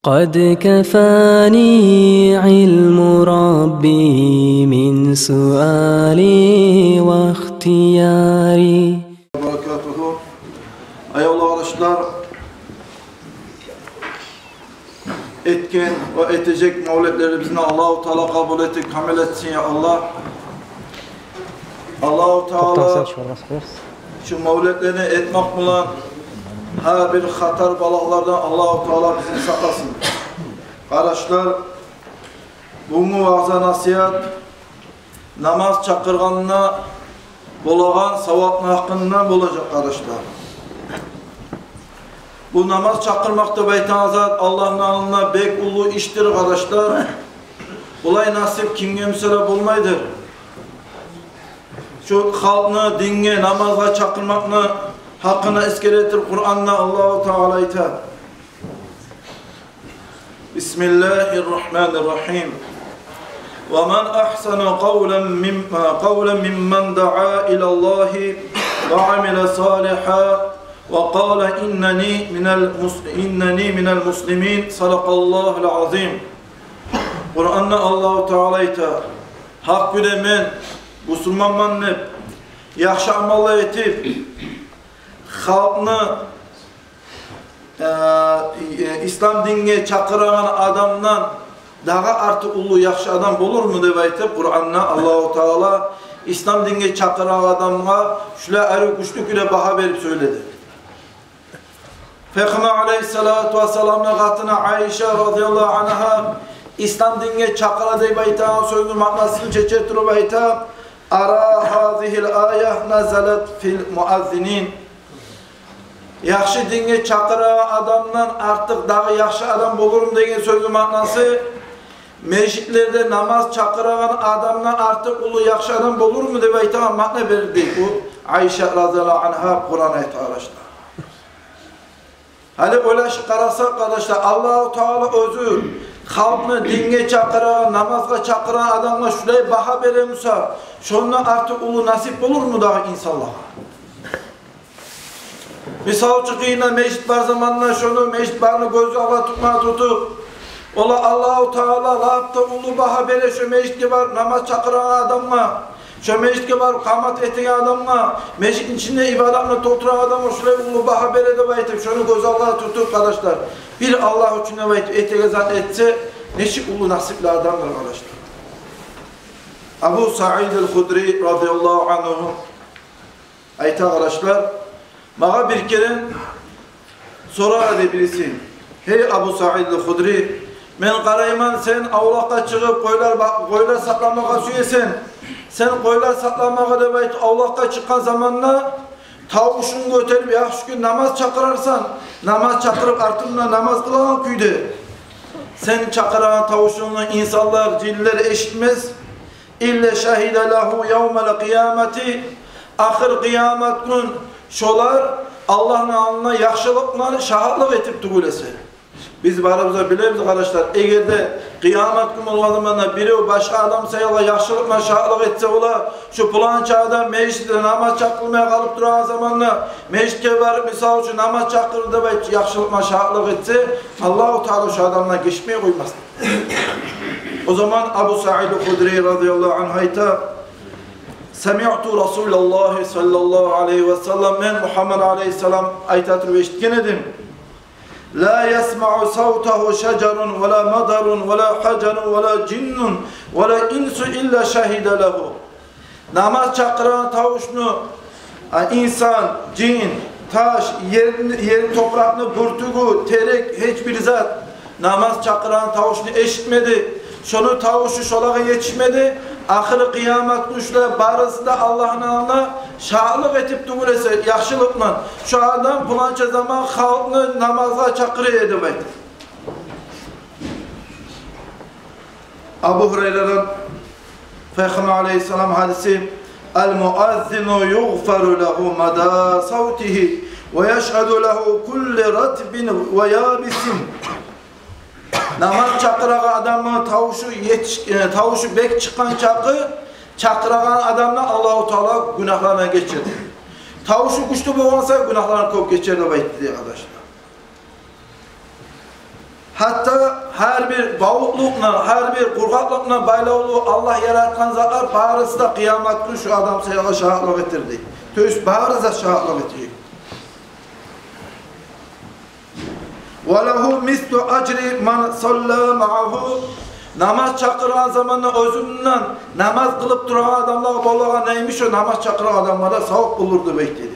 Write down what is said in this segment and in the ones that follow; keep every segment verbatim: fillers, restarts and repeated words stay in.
قد كفاني علم ربي من سؤالي واختياري. Баракатуху. Аявлу къардашлар, этген ва этежек мавлетлерибизни Аллагьу Таала къабул этип, камил этсин, я Аллагь. Аллагьу Таала шу мавлетлени этмек булан гьар бир хатар, балагьлардан Аллагьу Таала бизин сакъласын. Къардашлар, бугюнгю ваъза-насигьат намаз чакъыргъанда болагъан савапны гьакъында болажакъ, къардашлар. Бу намаз чакъырмакъ деп айтагъан зат Аллагьны алдында бек уллу ишдир, къардашлар. Булай насип кимге буса да болмайдыр. Шу халкъны динге, намазгъа чакъырмакъны гьакъында эсгере туруп, Къуранда Аллагьу Таала айта: بسم الله الرحمن الرحيم. ومن أحسن قولا مم-، قولا ممن دعا إلى الله وعمل صالحا وقال إنني من المس-، إنني من المسلمين. صدق الله العظيم. Къуранда Аллагьу Таала айта: гьакъ кюйде мен бусурманман деп, яхшы амаллар этип, халкъны э, э, ислам динге чакъырагъан адамдан дагъы артыкъ уллу яхшы адам болурму деп айтып, Къуранда Аллагьу Таала ислам динге чакъырагъан адамгъа шулай арив, гючлю кюйде багьа берип сёйледи. Пайхаммар алейгьиссалату вассаламны къатыны Айша радияллагьу ангьа ислам динге чакъыра деп айтагъан сёзню маънасын чече туруп айта: أرى هذه الآية نزلت في المؤذنين. Яхшы динге чакъырагъан адамдан артыкъ дагъы яхшы адам болурму деген сёзню маънасы, межитлерде намаз чакъырагъан адамдан артыкъ уллу яхшы адам болурму деп айтагъан маъна берди бу Айша радияллагьу ангьа Къуран аятгъа къарашда. Гьали ойлашып къарасакъ, къардашлар, Аллагьу Таала оьзю халкъны динге чакъырагъан, намазгъа чакъырагъан адамгъа шулай багьа бере буса, шондан артыкъ уллу насип болурму дагъы инсанлагъа? Мисал учун, къыйында межит бар заманда, шону, межит барны гёз алгъа тутма тутуп, ола Аллагьу Таала лап да уллу багьа бере шо межитге барып намаз чакъырагъан адамгъа, шо межитге барып къамат этеген адамгъа, межитни ичинде ибадатны толтурагъан адамгъа шулай уллу багьа бере деп айтып, шону гёз алгъа тутуп, къардашлар, бир Аллагь учун деп айтып этеген зат этсе, нечик уллу насипли адамдыр, къардашлар. Абу Саид аль-Худри радияллагьу ангьу айта, къардашлар, магъа бир керен сорады бириси: «Гьей, Абу Саид аль-Худри, мен къарайман, сен авлакъгъа чыгъып, къойлар ба-, къойлар сакъламагъа сюесен. Сен къойлар сакъламагъа деп айтып авлакъгъа чыкъгъан заманда тавушунгну гётерип, яхшы кюйде намаз чакъырарсан, намаз чакъырып, артындан намаз къылагъан кюйде. Сен чакъырагъан тавушунгну инсанлар, жинлер эшитмес. إلا شهد له يوم القيامة, ахыр къыямат гюн шолар Аллагьны алдында яхшылыкъ булан шагьатлыкъ этип тюгюл эсе». Биз барыбыз да билебиз, къардашлар, эгер де къыямат гюн болгъан заманда бирев башгъа адам саялы яхшылыкъ булан шагьатлыкъ этсе, ола, шу пуланча адам межитде намаз чакъырылмай къалып турагъан заманда межитге барып, мисал учун, намаз чакъырды деп айтып, яхшылыкъ булан шагьатлыкъ этсе, Аллагьу Таала шу адамдан гечмей къоймас. О заман Абу Саид аль-Худри радияллагьу ангьу айта: سمعت رسول الله صلى الله عليه وسلم, мен Мугьаммад алейгьиссалам айта туруп эшитген эдим: لا يسمع صوته شجر ولا مطر ولا حجر ولا جن ولا إنس إلا شهد له. Намаз чакъырагъан тавушну, а, инсан, жин, таш, ер, ер топуракъны бюртюгю, терек, гьеч бир зат намаз чакъырагъан тавушну эшитмеди. Шону тавушу шолагъа етишмеди. Ахыры къыямат гюн шулар барысы да Аллагьны алдында шагьатлыкъ этип тюгюл эсе яхшылыкъ булан, шу адам пуланча заман халкъны намазгъа чакъыра эди деп айтып. Абу Гьурайрадан Пайхаммар алейгьиссалам гьадиси: المؤذن يغفر له مدى صوته ويشهد له كل رطب ويابس. Намаз чакъырагъан адамны тавушу етиш-, э, тавушу бек чыкъгъан чакъы, чакъырагъан адамны Аллагьу Таала гюнагьларындан гечер. Тавушу гючлю болгъан сайын гюнагьларын кёп гечер деп айтды дей, къардашлар. Гьатта гьар бир бавукълукъ булан, гьар бир къургъакълыкъ булан байлавлу Аллагь яратгъан затлар барысы да къыямат гюн шу адам саялы шагьатлыкъ этер дей. То есть барысы да шагьатлыкъ этер. «Ва лагьу мислу ажри ман салла магьагьу». Намаз чакъыргъан заманда оьзюнден намаз къылып турагъан адамлагъа болагъан нейми, шо намаз чакъыргъан адамгъа да савап болур деп айтды.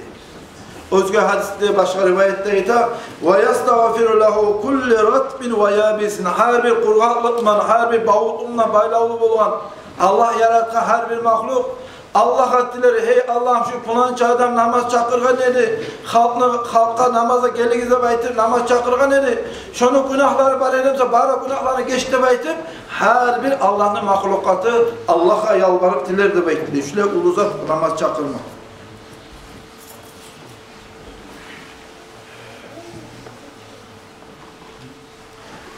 Оьзге гьадисде, башгъа риваятда айта: «Ва ястагъфиру лагьу куллу ратбин ва ябисин». Гьар бир къургъакълыкъ булан, гьар бир бавукълукъ булан байлавлу болгъан, Аллагь яратгъан гьар бир махлукъ Аллагьгъа тилер: «Гьей Аллагьым, шу пуланча адам намаз чакъыргъан эди, халкъны, халкъгъа намазгъа гелигиз деп айтып намаз чакъыргъан эди. Шону гюнагьлары бар эди буса, бары гюнагьларын геч», – деп айтып, гьар бир Аллагьны махлукъаты Аллагьгъа ялбарып тилер деп айтды. Шулай уллу зат намаз чакъырмакъ.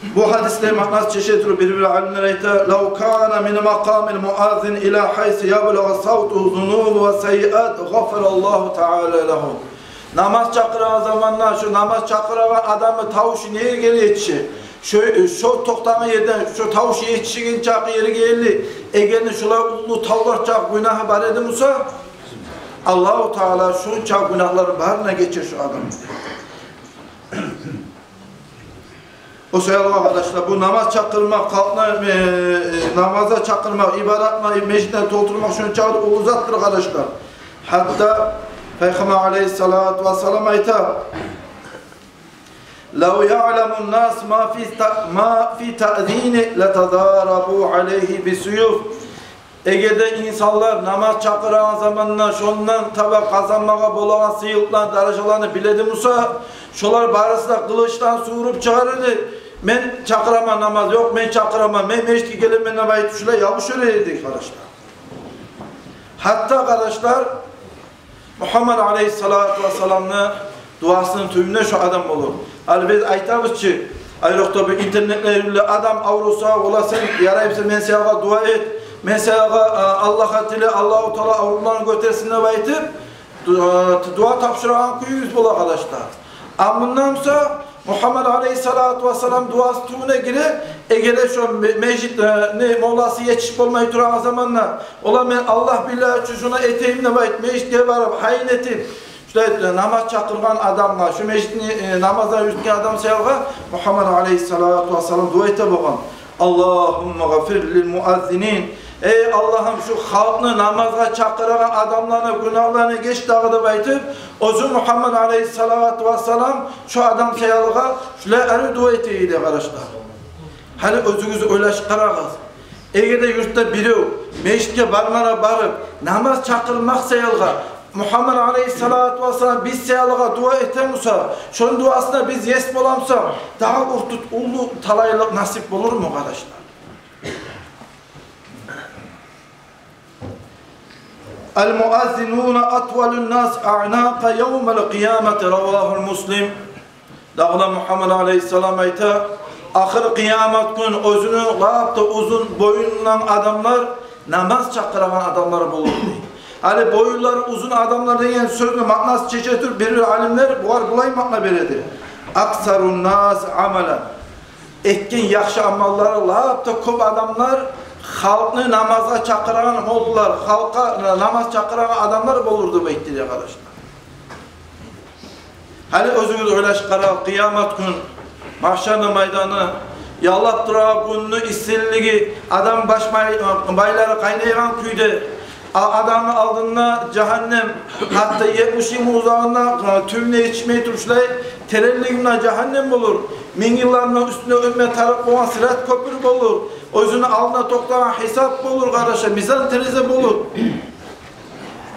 Бу гьадислени маънасын чече туруп, бир-бир алимлер айта: «Лав кана мин макъамил муаззин ила гьайсу яблагъу савтугьу зунубу ва сайиат, гъафараллагьу таала лагьу». Намаз чакъырагъан заманда шо намаз чакъырагъан адамны тавушу не ерге етише, шо, шо токътагъан ерден шо тавуш етишеген чакъы ерге ерли, эгер де шолай уллу тавлар чакъы гюнагьы бар эди буса, Аллагьу Таала шонча гюнагьларын барын да гечер шо адамны. О саялы, къардашлар, бу намаз чакъырмакъ, халкъны, э, э, намазгъа чакъырмакъ, ибадатны межитлени толтурмакъ шончакъы уллу затдыр, къардашлар. Гьатта Пайхаммар алайгьиссалату вассалам айта: «Лав яъламун нас ма фи та-, ма фи таъзини латадарабу алайгьи бисуюф». Эгер де инсанлар намаз чакъырагъан заманда шондан таба къазанмагъа болагъан сыйлыкъланы, даражаланы биле эди буса, шолар барысы да къылычдан сувуруп чыгъар эди. «Мен чакъыраман намаз, ёкъ, мен чакъыраман, мен межитге гелемен», – деп айтып, шулай ябушур эди, къардашлар. Гьатта, къардашлар, Мугьаммад алайгьиссалату вассаламны дуасыны тюбюнде шо адам болур. Гьали биз айтабыз чы, айрокъда бу интернетлерде адам авруса, ола сен ярай буса, мен сагъа дуа эт, мен сагъа, а, Аллагьгъа тиле, Аллагьу Таала аврувланы гётерсин деп айтып, ду-, а, дуа тапшурагъан кююбюз бола, къардашлар. А мундан буса Мугьаммад алайгьиссалату вассалам дуасы тюбюне гире, эгер де шо ме-, межит, э, не, молласы етишип болмай турагъан заманда, ола мен Аллагь биллагь учун шуну этейим деп айтып, межитге барып, гьайын этип, шулай, э, намаз чакъыргъан адамгъа, шу межитни, э, намазгъа юрютген адам саялы Мугьаммад алайгьиссалату вассалам дуа эте болгъан: «Аллагьумма гъфир лил муаззинин». Эй Аллагьым, шу халкъны намазгъа чакъырагъан адамланы гюнагьларын геч дагъы деп айтып, оьзю Мугьаммад алайгьиссалату вассалам шо адам саялы шулай арив дуа эте эди, къардашлар. Гьали оьзюгюз ойлашып къарагъыз. Эгер де юртда бирев межитге бармагъа барып, намаз чакъырмакъ саялы Мугьаммад алайгьиссалату вассалам биз саялы дуа эте буса, шону дуасына биз ес бола бусакъ, дагъы артыкъ уллу талайлыкъ насип болурму, къардашлар? «Ал муаззинуна атвалун нас аънакъа явмал къиямати», равагьу Муслим. Дагъы да Мугьаммад алайгьиссалам айта: «Ахыр къиямат гюн оьзюню лап да узун боюнлу адамлар намаз чакъырагъан адамлар болур», – дей. Гьали боюнлары узун адамлар деген сёзню маънасын чече туруп, бир-бир алимлер бугъар булай маъна береди: «Аксарун нас амалан». Этген яхшы амаллары лап да кёп адамлар, халкъны намазгъа чакъырагъан моллалар, халкъгъа намаз чакъырагъан адамлар болур деп айтды, къардашлар. Гьали оьзюгюз ойлашып къарагъыз, къиямат гюн, магьшарны майданы, яллап турагъан гюнню иссилиги, адам баш май-, майлары къайнайгъан кюйде, а-, адамны алдында жагьаннем, гьатта етмиш йыл узагъында, э, тюбюне етишмей туруп, шулай теренлиги булан жагьаннем болур. Минг йылланы уьстюнде оьтме тарыкъ болгъан сырат кёпюр болур. Оьзюню алдында токътагъан гьисап болур, къардашлар, мизан-терезе болур.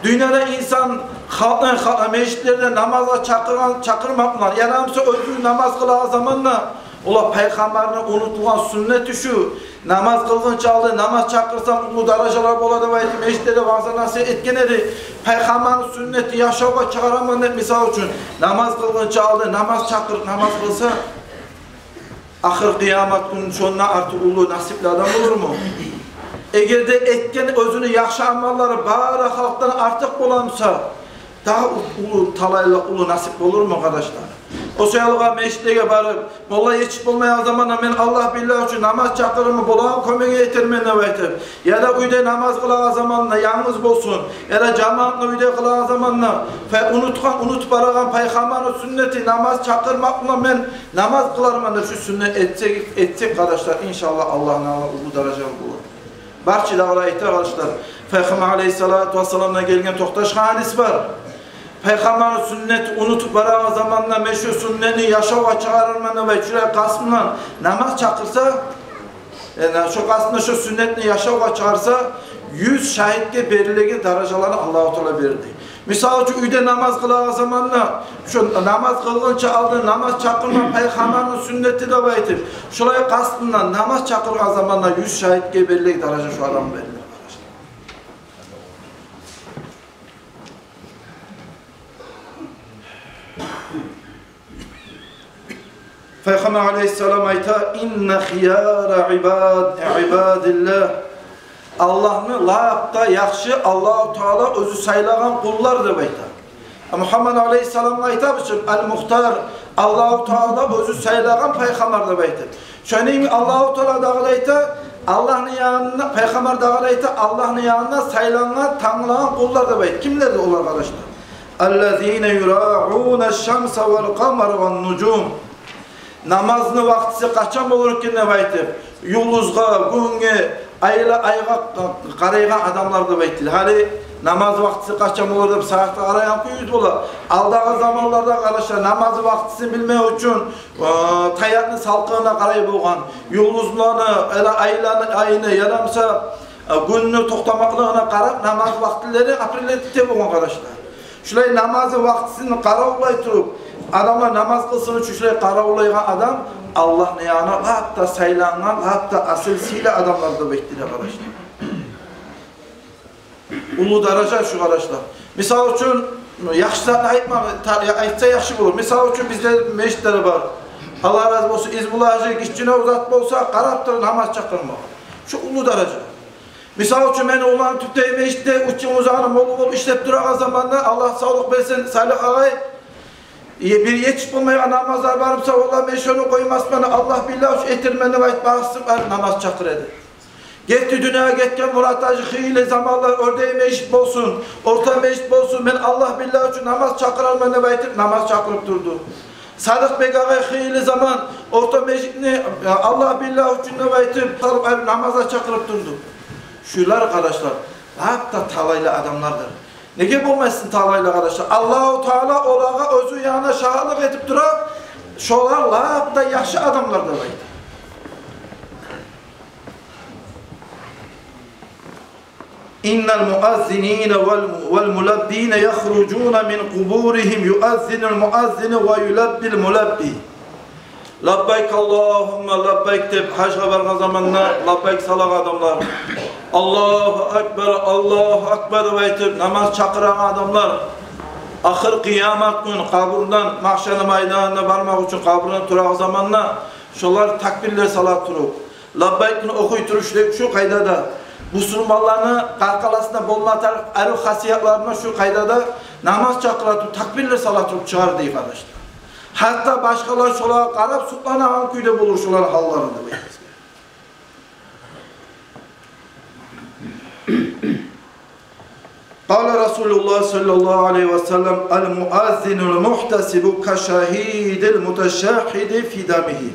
Дюньяда инсан халкъны, ха-, межитлерде намазгъа чакъыргъан, чакъырмакъ булан, яда буса оьзю намаз къылагъан заманда, ола Пайхаммарны унутулгъан сюннети шу, намаз къылгъынча алда намаз чакъырсанг, уллу даражалар бола деп айтып, межитлерде ваъза-насигьат этген эди. Пайхаммарны сюннетин яшавгъа чыгъараман деп, мисал учун, намаз къылгъынча алда намаз чакъырып, намаз къылса, ахыр къиямат гюн шондан артыкъ уллу насипли адам болурму? Эгер де этген оьзюню яхшы амаллары бары халкъдан артыкъ бола буса, дагъы у-, уллу талайлы, уллу насип болурму, къардашлар? О саялы межитлеге барып, молла етишип болмайгъан заманда мен Аллагь-биллагь учун намаз чакъырырман, болагъан кёмегин этермен деп айтып, яда уьйде намаз къылагъан заманда янгыз болсун, яда жамаатны уьйде къылагъан заманда, пай-, унутгъан, унутуп барагъан Пайхаммарны сюннети намаз чакъырмакъ булан мен намаз къыларман деп шу сюннет этсек, этсек, къардашлар, иншааллагь, Аллагьны алдында уллу даража болур. Бар чы дагъы да айта, къардашлар. Пайхаммар алейгьиссалату вассаламдан гелген токъташгъан гьадис бар. Пайхаммарны сюннети унутуп барагъан заманда мен шу сюннетни яшавгъа чыгъарарман деп айтып, шулай къастындан намаз чакъырса, яни шу къастындан шу сюннетни яшавгъа чыгъарса, юз шагьитге берилеген даражаланы Аллагьу Таала берди. Мисал учун, уьйде намаз къылагъан заманда, шу намаз къылгъынча алдын намаз чакъырма Пайхаммарны сюннети деп айтып, шулай къастындан намаз чакъыргъан заманда юз шагьитге берилеген даража шу адамгъа бериле. Пайхаммар алейгьиссалам айта: «Инна хияра ибад-, ибадиллагь». Аллагьны лап да яхшы, Аллагьу Таала оьзю сайлагъан къуллар деп айта. Мугьаммад алейгьиссаламгъа айта бу чы, ал-Мухтар, Аллагьу Таала оьзю сайлагъан пайхаммар деп айта. Шону йимик Аллагьу Таала дагъы да айта, Аллагьны янында, пайхаммар дагъы да айта, Аллагьны янында сайлангъан, танглагъан къуллар деп айта. Кимлердир олар, къардашлар? «Аллазина юраъуна шамса вал къамара ван нужум». Намазны вакътиси къачан болур экен деп айтып, юлдузгъа, гюнге, айла-, айгъа къарайгъан адамлар деп айтды. Гьали намаз вакътиси къачан болур деп сагьатгъа къарайгъан кюйюбюз бола. Алдагъы заманларда, къардашлар, намаз вакътисин билмек учун, э, таякъны салкъынына къарай болгъан, юлдузланы, яда айланы, айны, яда буса, э, гюнню токътамакълыгъына къарап, намаз вакътилерин определить эте болгъан, къардашлар. Шулай намазны вакътисин къаравуллай туруп, адамлар намаз къылсын учун шулай къаравуллайгъан адам Аллагьны янына лап да сайлангъан, лап да асил, сыйлы адамлар деп айтды, къардашлар. Уллу даража шу, къардашлар. Мисал учун, яхшы затны айтма, та-, я-, айтса яхшы болур. Мисал учун, бизде межитлер бар. Аллагь рази болсун, Избулажи, гиччинев зат болса, къарап туруп намаз чакъырма. Шу уллу даража. Мисал учун, мени уланым тюпдеги межитде уьч йыл узагъына молла болуп ишлеп турагъан заманда, Аллагь савлукъ берсин, Салих агъай, э, бир етишип болмайгъан намазлар бар буса, валлагь, мен шону къоймасман, Аллагь-биллагь учун этермен деп айтып, басып барып намаз чакъыра эди. Гетди дюньягъа гетген Мурат-гьажи, хыйлы заманлар, оьрдеги межит болсун, орта межит болсун, мен Аллагь-биллагь учун намаз чакъырарман деп айтып, намаз чакъырып турду. Садыкъбек агъай хыйлы заман орта межитни, э, Аллагь-биллагь учун деп айтып, салып, э, намазгъа чакъырып турду. Шулар, къардашлар, лап да талайлы адамлардыр. Неге болмасын талайлы, къардашлар? Аллагьу Таала олагъа оьзю янына шагьатлыкъ этип тура, шолар лап да яхшы адамлар деп айта. «Иннал муаззинина вал му-, вал мулаббина яхружуна мин къубуригьим, юаззинул муаззину ва юлаббил мулабби». Лаббайк Аллагьумма лаббайк деп гьажгъа баргъан заманда лаббайк салагъан адамлар, Аллагьу акбар, Аллагьу акбар деп айтып намаз чакъырагъан адамлар, ахыр къыямат гюн къабурдан, магьшарны майданына бармакъ учун къабурдан турагъан заманда, шолар такбирлер сала туруп, лаббайкны охуй туруп, шу, шу къайдада бусурманланы къаркъарасында болма тарыкъ арив хасиятларына шу къайдада намаз чакъыра туруп, такбирлер сала туруп чыгъар дей, къардашлар. Гьатта башгъалар шолагъа къарап сукъланагъан кюйде болур шоланы гьаллары деп айта. Къала Расулуллагь саллаллагьу алайгьи ва саллам: «Ал муаззинул мугьтасибу кашагьидил муташагьгьиди фи дамигьи».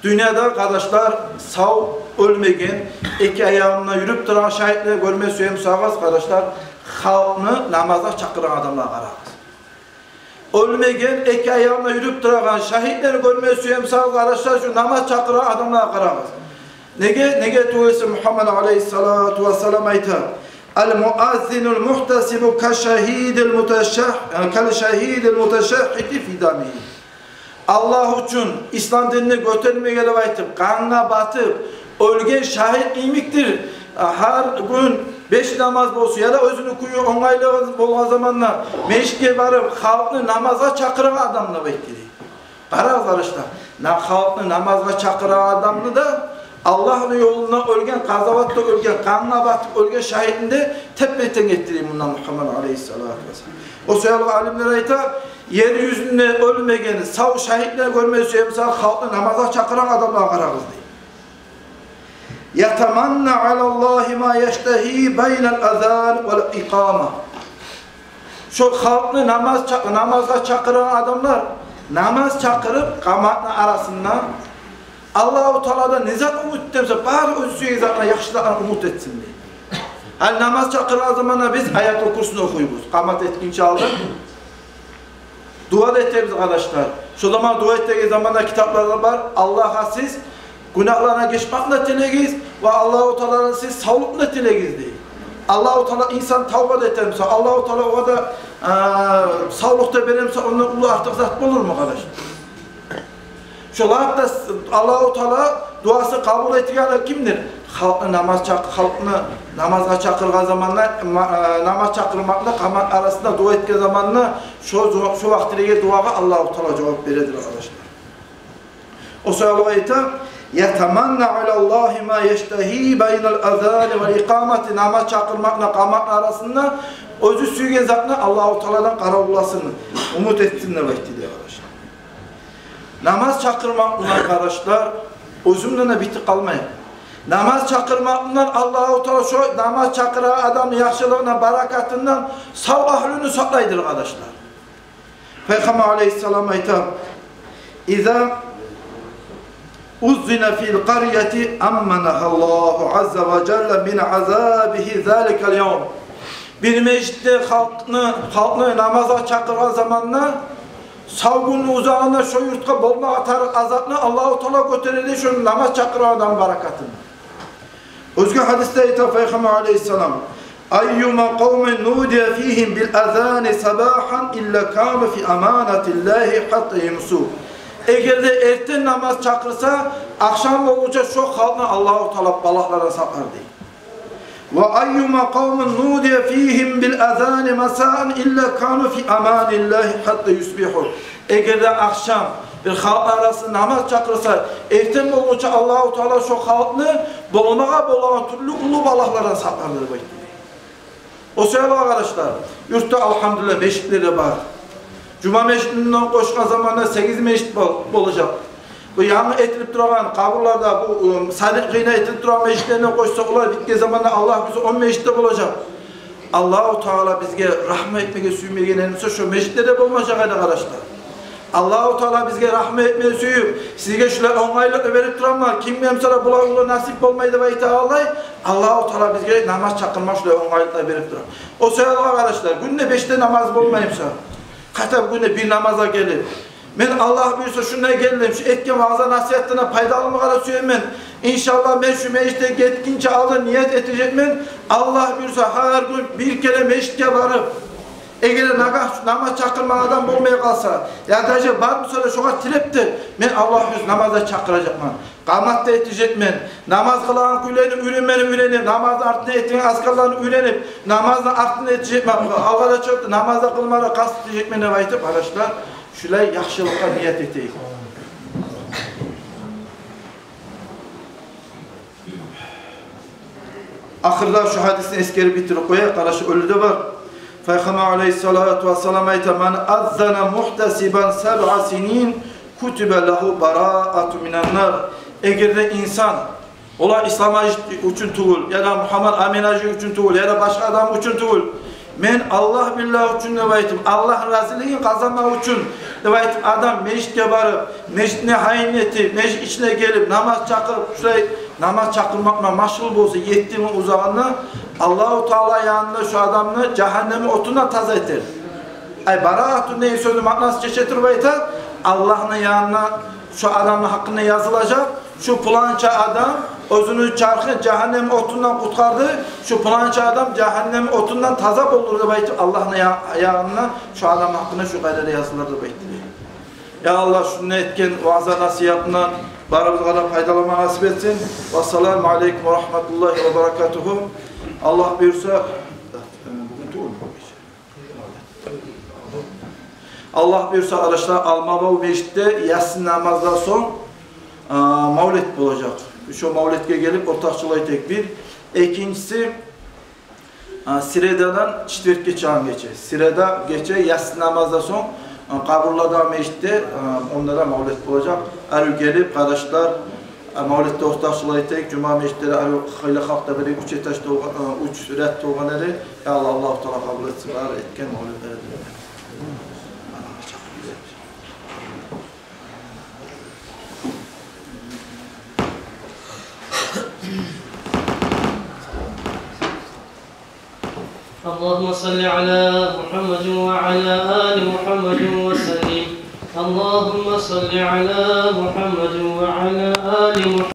Дюньяда, къардашлар, сав, оьлмеген, эки аягъында юрюп турагъан шагьитлер гёрме сюе бусагъыз, къардашлар, халкъны намазгъа чакъырагъан адамлагъа къарагъыз. Оьлмеген, эки аягъында юрюп турагъан шагьитлер гёрме сюе бусагъыз, къардашлар, шу намаз чакъырагъан адамлагъа къарагъыз. Неге, неге тюгюл эсе Мугьаммад алайгьиссалату вассалам айта: «Ал муаззинул мугьтасибу кашагьидил муташагь-, кал шагьидил муташагьгьиди фи дамигьи». Аллагь учун, ислам динни гётермеге деп айтып, къангъа батып оьлген шагьит йимикдир. Гьар гюн беш намаз болсун, яда оьзюню кюю онгайлы болгъан заманда межитге барып, халкъны намазгъа чакъырагъан адам деп айтды дей. Къарагъыз, къардашлар, на халкъны намазгъа чакъырагъан адамны да, Аллагьны ёлунда оьлген, къазаватда оьлген, къангъа батып оьлген шагьитни де теппе-тенг этди дей мунда Мугьаммад алайгьиссалату вассалам. О саялы алимлер айта, Ер юзюнде оьлмеген сав шагьитлер гёрме сюе буса, халкъны намазгъа чакъырагъан адамлагъа къарагъыз, дей. Ятаманна алаллагьи ма яштагьи байнал азан вал икъама. Шо халкъны намаз чакъ-, намазгъа чакъырагъан адамлар, намаз чакъырып, къаматны арасында Аллагьу Тааладан не зат умут этсе, бары оьзю сюеген затны, яхшы затны умут этсин, дей. Гьали намаз чакъырагъан заманда биз Аятул Курсини охуйбуз, къамат этгинче алдын дуа да этебиз, къардашлар. Шо заман дуа этеген заманда китапларда бар: Аллагьгъа сиз гюнагьлардан гечмекни тилегиз ва Аллагьу Тааладан сиз савлукъну тилегиз, дей. Аллагьу Таала, инсан тавба да этемисе, Аллагьу Таала огъар да, а, савлукъ да беремисе, ондан уллу артыкъ зат болурму, къардашлар? Шолар да с-, Аллагьу Таала дуасын къабул этегени кимдир? Халкъны намаз чакъ-, халкъны намазгъа чакъыргъан заманда, ма-, э, намаз чакъырмакъны къамат арасында дуа этген заманда, шо зу-, шо вакътидеги дуагъа Аллагьу Таала жавап бередир, къардашлар. О саялы айта: ятаманна алаллагьи ма яштагьи байнал азани вал икъамати, намаз чакъырмакъны, къаматны арасында оьзю сюеген затны Аллагьу Тааладан къаравулласын, умут этсин деп айтды, дей, къардашлар. Намаз чакъырмакъ булан, къардашлар, оьзюнден де битип къалмай. Намаз чакъырмакъ булан Аллагьу Таала шо намаз чакъырагъан адамны яхшылыгъындан, баракатындан сав агьлюню сакълайдыр, къардашлар. Пайхаммар алайгьиссалам айта: иза уззина фил къарияти амманагьаллагьу азза ва жалла мин азабигьи заликал явм. Бир межитде халкъны, халкъны намазгъа чакъыргъан заманда, сав гюнню узагъында шо юртгъа болмагъа тарыкъ азапны Аллагьу Таала гётереди шо намаз чакъыргъан адамны баракатындан. Оьзге гьадисде айта Пайхаммар алайгьиссалам: айюма къавмин нудия фигьим бил азани сабагьан илла кану фи аманатиллагьи гьатта юмсу. Эгер де эртен намаз чакъырса, ахшам болгъунча шо халкъны Аллагьу Таала балагьлардан сакълар, дей. Ва айюма къавмин нудия фигьим бил азани масаан илла кану фи аманиллагьи гьатта юсбигьу. Эгер де ахшам бир халкъ арасында намаз чакъырса, эртен болгъунча Аллагьу Таала шо халкъны болмагъа болагъан тюрлю уллу балагьлардан сакълар деп айтды. О саялы, къардашлар, юртда, алгьамдулиллагь, межитлер де бар. Жума межитинден къошгъан заманда сегиз межит бол-, болажакъ. Бу янгы этилип турагъан къабурларда, бу, ы, салыкъ къыйна этилип турагъан межитлерден къошса, олар битген заманда, Аллагь буюрса, он межит де болажакъ. Аллагьу Таала бизге рагьму этмеге сюймеген эди буса, шо межитлер де болмажакъ эди, къардашлар. Аллагьу Таала бизге рагьму этмеге сююп, сизге шулай онгайлыкъ берип тураман, кимге, масала, булай уллу насип болмай деп айта алай, Аллагьу Таала бизге намаз чакъырма шулай онгайлыкъ берип тура. О саялы, къардашлар, гюнде бешде намаз болмай буса, къатап гюнде бир намазгъа гелип, мен, Аллагь буюрса, шунда гелдим, шу этген ваъза-насигьатдан пайдаланмагъа да сюемен. Иншаллагь, мен шу межитге гетгинче алдын ният этежекмен, Аллагь буюрса, гьар гюн бир керен межитге барып, эгер де нагагь намаз чакъырмагъан адам болмай къалса, я даже бар буса да, шогъар тилеп де, мен, Аллагь буюрса, намазгъа чакъыражакъман. Къамат да этежекмен. Намаз къылагъан кюйлени уьйренмени уьйренип, намазны артында этеген азкарланы уьйренип, намазны артында этежекмен. Алгъа да чыгъып, намаз да къылмагъа къаст этежекмен деп айтып, къардашлар, шулай яхшылыкъгъа ният этейик. Ахырда шу гьадисни эсгерип битирип къояйыкъ, къардашлар, оьлю де бар. Пайхаммар алайгьиссалату вассалам айта: ман аззана мугьтасибан сабъа синин кутиба лагьу бараату минан нар. Эгер де инсан, олар Ислам-гьажи учун тюгюл, яда Мугьаммад-Амин-гьажи учун тюгюл, яда башгъа адам учун тюгюл, мен Аллагь-биллагь учун деп айтып, Аллагьны разилигин къазанмакъ учун деп айтып, адам межитге барып, межитни гьайын этип, межит ичине гелип, намаз чакъырып, шулай намаз чакъырмакъ булан машгъул болса, етти минут узагъында, Аллагьу Таала янында шо адамны жагьаннемни отундан таза этер. Ай, бараату деген сёзню маънасын чече туруп айта, Аллагьны янында шо адамны гьакъында язылажакъ, шу пуланча адам оьзюню чархын жагьаннем отундан къутгъарды, шу пуланча адам жагьаннем отундан таза болду деп айтып, Аллагьны я-, янында шо адам гьакъында шу къайдада язылар деп айтды. Я Аллагь, шунда этген ваъза-насигьатындан барыбызгъа да пайдаланма насип этсин. Вассаламу алейкум ва рагьматуллагьи ва баракатугьу. Аллагь буюрса, бугюн тюгюл, Аллагь буюрса, къардашлар, Алмабав межитде ясси намаздан сонг, а, мавлет болажакъ. Шо мавлетге гелип, ортакъчылыкъ этейик бир. Экинчиси, а, средадан четвергге чыкъгъан гече. Среда гече ясси намаздан сонг Къабурлада межитде, онда да мавлет болажакъ. Арив гелип, къардашлар, мавлетде устазлар этейик, жума межитде де арив, хыйлы халкъ да билейик, уьч этажда болгъан, уьч ряд болгъан эди. Я Аллагь, Аллагьу Таала къабул этсин бар этген мавлетлерибизни. اللهم صل على محمد وعلى آل محمد وسلم. اللهم صل على محمد وعلى آل محمد.